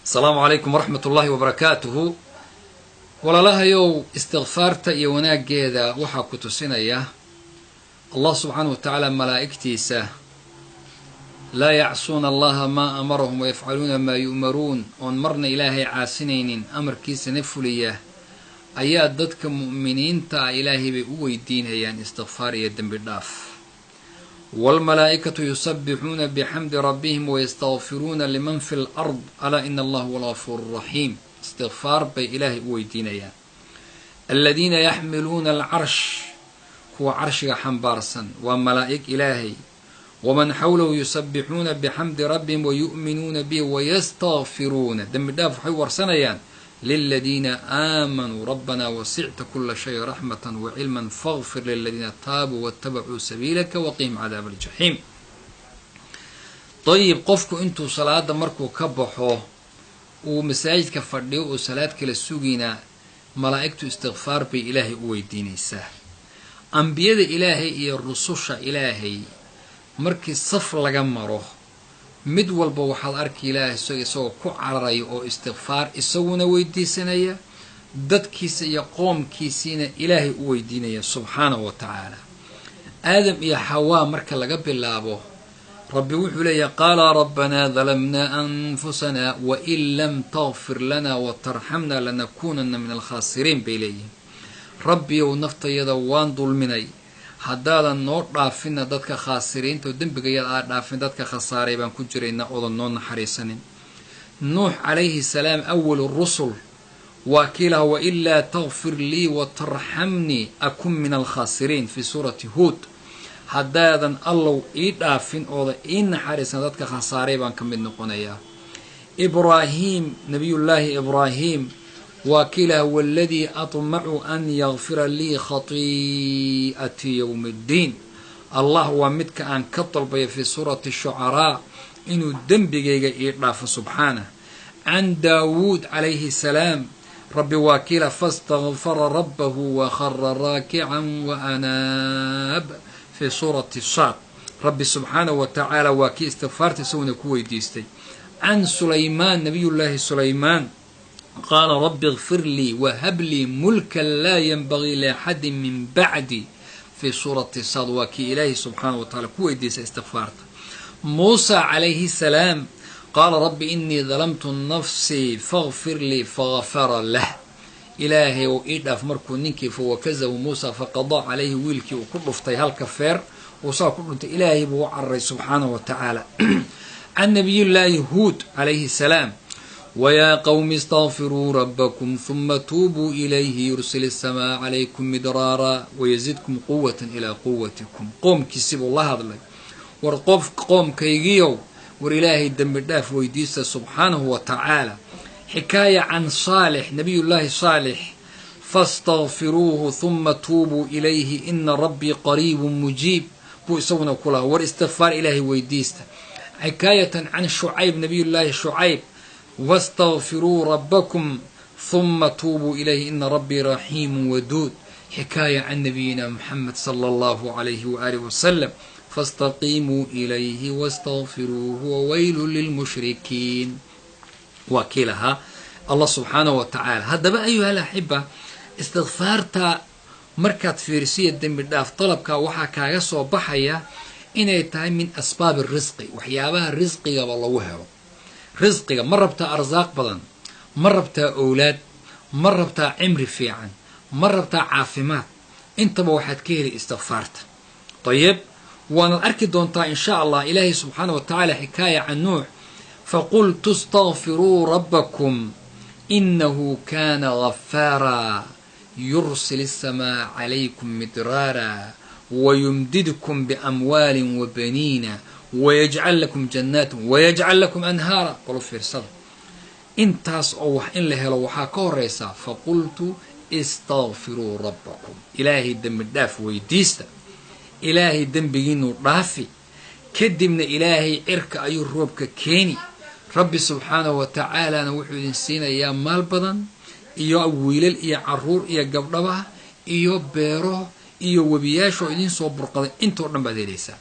Asalaamu calaykum waraxmat ullahi wabarakaatuhu. Walaalahayow, istikfaarta iyo wanaaggeeda waxaa ku tusinaya Allah subxaanahu wa tacaala malaa'igtiisa: laa yacsuuna Allaha maa amarahum wayafcaluuna maa yu'maruun. Oon marna Ilaahay caasinaynin, amarkiisana fuliya, ayaa dadka mu'miniinta ah Ilaahay bay u weydiinayaan istikfaar iyo dembi dhaaf. Waalmalaa'ikatu yusabbixuuna bixamdi rabbihim wayastakfiruuna liman fi lard, alaa ina Allah huwa algafuur raxiim. Istikfaar bay Ilaahay u weydiinayaan. Aladiina yaxmiluuna alcarsh, kuwa carshiga xambaarsan, waa malaa'ig Ilaahay, waman xawlahu yusabbixuuna bixamdi rabbihim wayu'minuuna bihi wayastakfiruuna, dembi dhaaf waxay warsanayaan, liladiina aamanuu rabbanaa wasicta kula shay raxmatan wacilman faqfir liladiina taabuu watabacuu sabiilaka waqihim cadaaba aljaxiim. Dayib, qofku intuu salaada markuu ka baxo uu masaajidka fadhiyo, uu salaad kala sugina, malaa'igtu istikfaar bay Ilaahay u weydiinaysaa. Ambiyada Ilaahay iyo rususha Ilaahay markii saf laga maro, mid walba waxaad arki Ilaahay isagoo ku cararaya oo istikfaar isaguna weydiisanaya, dadkiisa iyo qoomkiisiina Ilaahay u weydiinaya subxaanahu wa tacaala. Aadam iyo Xawaa marka laga bilaabo, Rabbi wuxuu leeyahay: qaala rabbanaa dalamnaa anfusana wain lam takfir lana watarxamna lanakunana min alkhaasiriin, bay leeyihin. Rabbiyow, naftayada waan dulminay, haddaadan noo dhaafina dadka khaasiriinta oo dembigayada aad dhaafin, dadka khasaaray baan ku jiraynaa oodan noo naxariisanin. Nuux calayhi salaam, awalu rusul, waa kii laha: wailaa takfir lii watarxamnii akun min alkhaasiriin, fi suurati Huud. Haddaadan, Allow, ii dhaafin ooda ii naxariisan, dadka khasaaray baan ka mid noqonayaa. Ibraahim, nabiyullaahi Ibraahim, waa kii laha: waladii atmacu an yakfira lii khati'atii yowma addiin. Allah waa midka aan ka dalbaya, fi suurati Shucaraa, inuu dembigayga ii dhaafo subxaanah. Can Daawuud calayhi salaam, Rabbi waa kiila: fastakfara rabbahu wakhara raakican wa anaab, fi suurati Saad. Rabbi subxaanahu wa tacaala waa kii istikfaarta isaguna ku weydiistay. Can Sulaymaan, nabiyullaahi Sulaymaan, qaala rabbi ikfir lii wahab lii mulkan laa yanbagii liaxadin min bacdi, fi suurati Saad. Waa kii Ilaahi subxaanahu wa tacala ku weydiistay istikfaarta. Muusa calayhi salaam, qaala rabbi inii dalamtu nafsii fakfir lii, fagafara lah. Ilaahay ou ii dhaaf markuu ninkii fawakazahu Muusa faqadaa calayhi, wiilkii uu ku dhuftay halka feer uu saa ku dhuntay, Ilaahay buu u cararay subxaanahu wa tacaala. Can nabiyullaahi Huud calayhi salaam: wayaa qowmi istakfiruu rabbakum huma tuubuu ilayhi yursil isamaa calaykum midraara wayazidkum quwatan ilaa quwatikum. Qoomkiisi buu la hadlay: war qof qoomkaygiyow, war Ilaahay dembi dhaaf weydiista subxaanahu wa tacaala. Xikaaya can Saalix, nabiyullaahi Saalix: fastakfiruuhu huma tuubuu ilayhi ina rabbii qariibun mujiib, buu isaguna ku lahaa: war istikfaar Ilaahay weydiista. Xikaayatan can Shucayb, nabiyullaahi Shucayb: wastakfiruu rabbakum huma tuubuu ilayhi ina rabbii raxiimu waduud. Xikaaya can nabiyina Muxamed sala allahu calayhi waaalih wasalam: fastaqiimuu ilayhi wastakfiruuhu wawaylu lilmushrikiin, waa kii lahaa Allah subxaanahu wa tacaala. Haddaba, ayuha alaxiba, istikfaarta markaad fiirsiya dembi dhaaf dalabka, waxaa kaaga soo baxaya inay tahay min asbaabi risqi, waxyaabaha risqigaba lagu helo. Risqiga ma rabtaa? Arsaaq badan ma rabtaa? Owlaad ma rabtaa? Cimri fiican ma rabtaa? Caafimaad? Intaba waxaad ka heli istikfaarta. Dayib, waanaad arki doontaa in sha Allah. Ilaahay subxaana wa tacaala, xikaaya can Nuux: faqultu istakfiruu rabbakum inahu kana gafaara yursil isamaa calaykum midraara wayumdidkum biamwaalin wabaniina wayajcal lakum jannaat wayajcal lakum anhaara. Qolo fiirsada, intaas oo wax in la helo waxaa ka horeysaa: faqultu istakfiruu rabbakum, Ilaahay dembi dhaaf weydiista, Ilaahay dembigiinuu dhaafi, kadibna Ilaahay cirka ayuu roobka keeni. Rabbi subxaanahu wa tacaalana wuxuu idin siinayaa maal badan iyo wiilal iyo caruur iyo gabdhaba iyo beero iyo webiyaasha oo idiin soo burqaday. Intoo dhan baad helaysaa.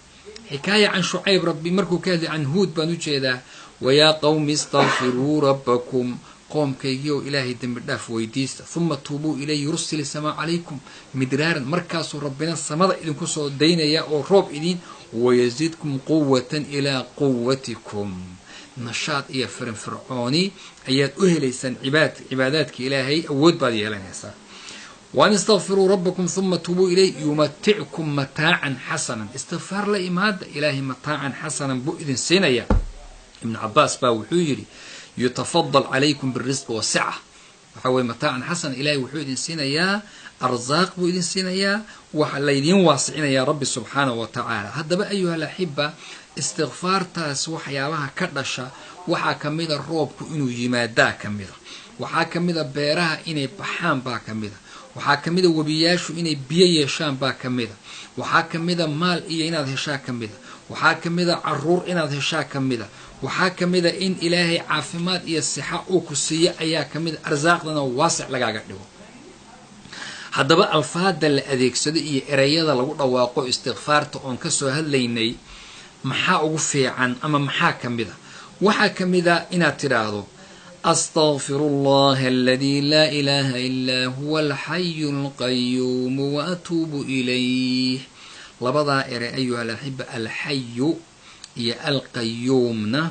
Xikaaya can Shucayb, Rabbi markuu ka hadlay, can Huud baan ujeedaa: Wayaa qowmi istakfiruu rabbakum, qoomkaygiiow, Ilaahay dembi dhaaf weydiista. Huma tuubuu ilayh yursil samaa calaykum midraaran, markaasuu Rabbina samada idinku soo daynaya oo roob idiin, wayaziidkum quwatan ilaa quwatikum, nashaad iyo firinfircooni ayaad u helaysaan cibaadaadka Ilaahay, awood baad yeelanaysaa. Waan istakfiruu rabbakum huma tuubuu ilayh yumatickum mataacan xasanan. Istikfaar la imaada, Ilaahay mataacan xasanan buu idin siinaya. Ibnu Cabaas baa wuxuu yidhi: yutafadal calaykum birisqi wasica. Waxaa weye mataacan xasana, Ilahay wuxuu idin siinayaa arsaaq buu idin siinayaa, waxa laydiin waasicinayaa Rabbi subxaanahu wa tacaala. Haddaba, ayuha alaxiba, istikfaartaas waxyaabaha ka dhasha waxaa kamida roobku inuu yimaadaa kamida, waxaa kamida beeraha inay baxaan baa kamida, waxaa kamida webiyaashu inay biyo yeeshaan baa kamida, waxaa kamida maal iyo inaad heshaa kamida, waxaa kamida caruur inaad heshaa kamida, waxaa kamida in Ilaahay caafimaad iyo sixa uu ku siiyo ayaa kamida, arsaaqdana waasic lagaaga dhigo. Haddaba alfaada la adeegsado iyo ereyada lagu dhawaaqo istikfaarta oon kasoo hadlaynay maxaa ugu fiican ama maxaa kamida? Waxaa kamida inaad tidhaahdo: astaqfiru allaha aladii laa ilaaha ilaa huwa alxayu alqayuumu wa atuubu ilayh. Labadaa erey, ayuha alaxiba, alxayu iyo alqayuumna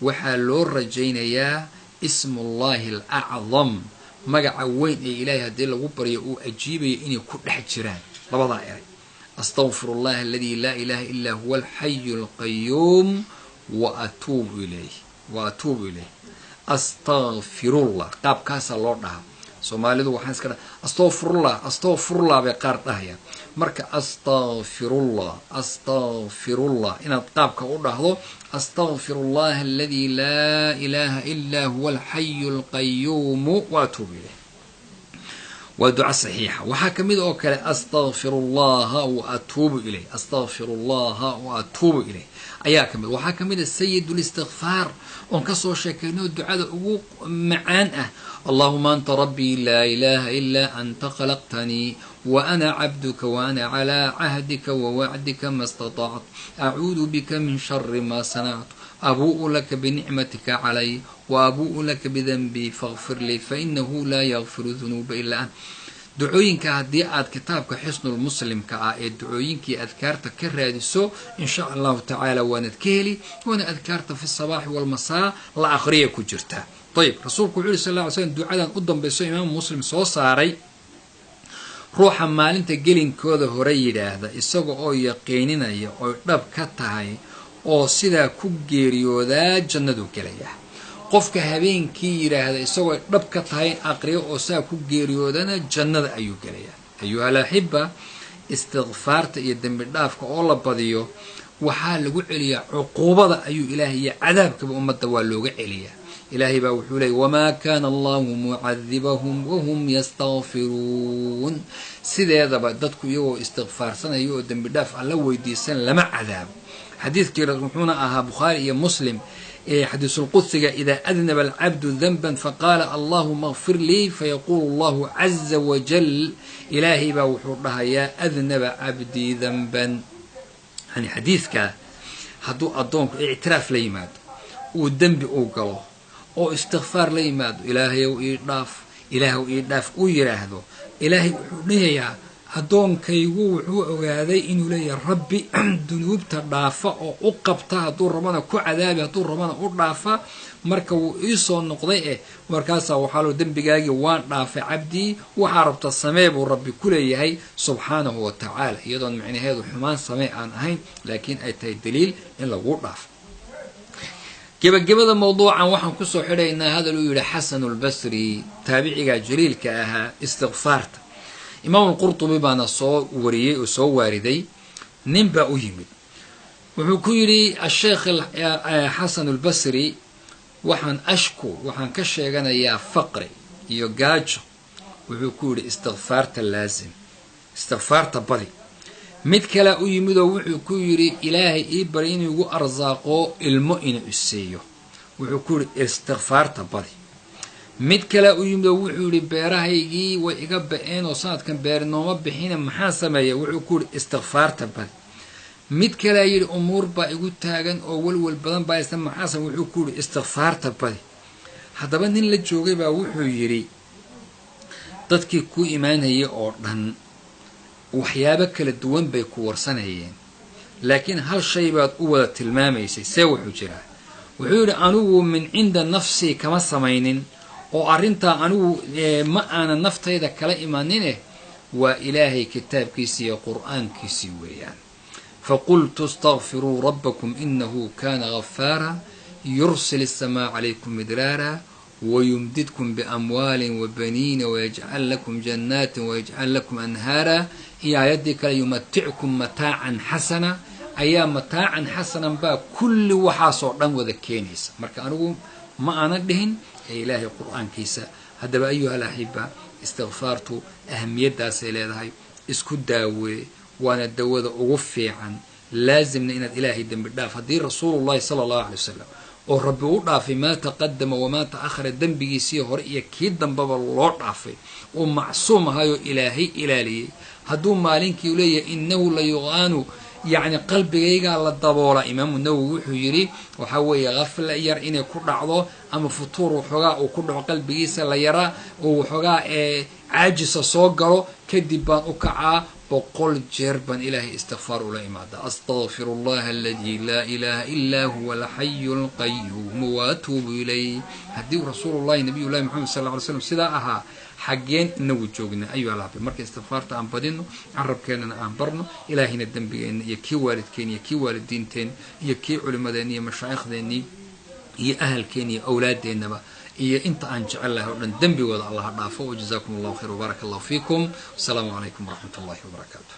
waxaa loo rajaynayaa ismullahi alacdam, magaca weyn ee Ilaahay haddii lagu baryo uu ajiibayo, inay ku dhex jiraan labadaa eray: astaqfir allaha aladii laa ilaha ilaa huwa alxayu alqayuum wa atuubu ilayh, wa atuubu ilayh. Astaqfirullah qaabkaasaa loo dhahaa. Soomaalidu waxaan iska dhaha astaqfirullah, astaqfirullah bay qaar dhahayaan. Marka astaqfirullah, astaqfirullah inaad qaabka u dhahdo: astaqfir allaha aladii laa ilaha ilaa huwa alxayu alqayuumu wa atuubu ilayh, waa duco saxiixa. Waxaa kamid oo kale astaqfir allaha wa atuubu ilayh, astaqfir allaha wa atuubu ilayh ayaa kamid. Waxaa kamid a sayid listikfaar oon kasoo sheekayno, ducada ugu macaan ah: allahuma anta rabbii laa ilaha ilaa anta khalaqtanii wa ana cabduka wa ana calaa cahdika wa wacdika ma istatactu acuudu bika min shari ma sanactu abuu'u laka binicmatika calay wa abuu'u laka bidanbii faغfir lii fainahu laa yakfiru dunuuba ilaa ant. Ducooyinka haddii aad kitaabka Xisnulmuslimka ah ee ducooyinkii adkaarta ka raadiso, insha Allahu tacaala waanad ka heli, waana adkaarta fi sabaaxi walmasaa la aqriya ku jirta. Ayib, rasuulku wuxu yuri sal lla ly slam ducadan u dambayso, Imaamu Muslim soo saaray: ruuxa maalinta gelinkooda hore yidhaahda isaga oo yaqiininaya oy dhab ka tahay oo sidaa ku geeriyoodaa, jannadu gelaya. Qofka habeenkii yidhaahda isagoo dhab ka tahay, aqriyo oo saa ku geeriyoodana, jannada ayuu gelayaa. Ayuha alaxiba, istikfaarta iyo dembi dhaafka oo la badiyo waxaa lagu celiyaa cuquubada ayuu Ilaahay iyo cadaabkaba ummadda waa looga celiyaa. Ilaahay baa wuxuu leeyay: wamaa kaana Allahu mucadibahum wahum yastakfiruun. Sideedaba dadku iyagoo istikfaarsanaya oo dembi dhaaf Alla weydiisan lama cadaabo. Xadiidkii wuxuuna ahaa Bukhaari iyo Muslim ee xadiisulqudsiga: idaa adnaba alcabdu danban faqaala allahuma kfir lii, fayaquulu Allahu caza wajal, Ilaahay baa wuxuu dhahayaa: adnaba cabdii danban. Yani xadiidka hadduu addoonku ictiraaf la yimaado, uu dembi uu galo oo istikfaar la yimaado, Ilaahayow ii dhaaf, Ilaahw ii dhaaf uu yidhaahdo, Ilaahay wuxuu dhahayaa: addoonkaygu wuxuu ogaaday inuu leeyahay Rabbi dunuubta dhaafa oo u qabta, hadduu rabana ku cadaabi, hadduu rabana u dhaafa. Marka wuu iisoo noqday markaasaa waxaa loo dembigaagii waan dhaafay cabdii, waxaa rabta samee buu Rabbi ku leeyahay subxaanahu wa tacaala, iyadoon micnaheedu xumaan samee aan ahayn, laakiin ay tahay daliil in laguu dhaafo. Gebagabada mawduucan waxaan kusoo xidhaynaa hadal uu yihi Xasanulbasri, taabiciga jaliilka ahaa, istikfaarta. Imaam Alqurtubi baana soo wariyey oo soo waariday. Nin baa u yimid, wuxuu ku yidhi: asheekh Xasan Albasri, waxaan ashku, waxaan ka sheeganayaa faqri iyo gaajo. Wuxuu ku yidhi: istikfaarta laasim, istikfaarta badi. Mid kalea u yimid oo wuxuu ku yidhi: Ilaahay ii bari inuu igu arsaaqo ilmo inuu iseeyo. Wuxuu ku yidhi: istikfaarta badi. Mid kalea u yimid oo wuxuu yidhi: beerahaygii way iga ba-een oo sanadkan beer nooma bixina, maxaan sameeya? Wuxuu ku yidhi: istikfaarta badi. Mid kalea yidhi umuur baa igu taagan oo walwal badan baa haysta, maxaasan? Wuxuu ku yidhi istikfaarta badi. Haddaba nin la joogay baa wuxuu yidhi dadkii ku imaanayay oo dhan waxyaabo kala duwan bay ku warsanayeen, laakiin hal shay baad u wada tilmaamaysay, see wuxuu jiraa? Wuxuu yidhi anigu min cinda nafsii kama samaynin, oo arrintaa anigu ma aanan naftayda kala imaanine, waa Ilaahay kitaabkiisii iyo Qur-aankiisii weeyaan. "Faqultu istakfiruu rabbakum inahu kana gafaara, yursil الsamaa calaykum midraara, wayumdidkum biamwaalin wabaniina, wayajcal lakum jannaatin wayajcal lakum anhaara." Iyo aayaddii kale, "yumatickum mataacan xasana", ayaa mataacan xasanan baa kulli waxaasoo dhan wada keenaysa. Marka anigu ma aanan dhihin ee Ilaahay Qur-aankiisa. Haddaba ayuha alaxiba, istikfaartu ahamiyaddaasay leedahay. Isku daawee, waana dawada ugu fiican. Laazimna inaad Ilaahay dembi dhaaf. Haddii Rasuulullahi sala Allahu alay wasalam oo Rabbi u dhaafay maa taqadama wamaa ta'akhara, dembigiisii hore iyo kii dambaba loo dhaafay, uu macsuum ahayoo Ilaahay ilaaliyey, hadduu maalinkii leeyahay "innahu la yuqaanu", yacni qalbigaygaa la daboolaa. Imaamu Nawowi wuxuu yidhi waxaa weeye khafla yar inay ku dhacdo ama futuur waxoogaa uu ku dhaco qalbigiisa, la yaraa uu waxoogaa ee caajisa soo galo, kadib baan u kacaa, 100 jeer baan Ilaahay istikfaar ula imaada: "Astaqfiru allaha aladi laa ilaha ilaa huwa alxayu alqayuumu waatuubu ilayh." Haddii Rasuulullahi, Nabiyullahi Maxamed sal lla ly slam, sidaa ahaa, xaggeen inagu joognaa, ayuha alxabib? Marka istikfaarta aan badino, carabkeennana aan barno, Ilaahayna dembigeenna iyo kii waalidkeen iyo kii waalidiinteen iyo kii culimadeenna iyo mashaaikhdeenii iyo ahalkeen iyo awlaadeennaba iyo inta aan jecel lahay o dhan dembigooda Allaha dhaafo. Wajazaakum Allahu khayr wbaaraka Allahu fiikum. Asalaamu calaykum waraxmat ullahi wabarakaatu.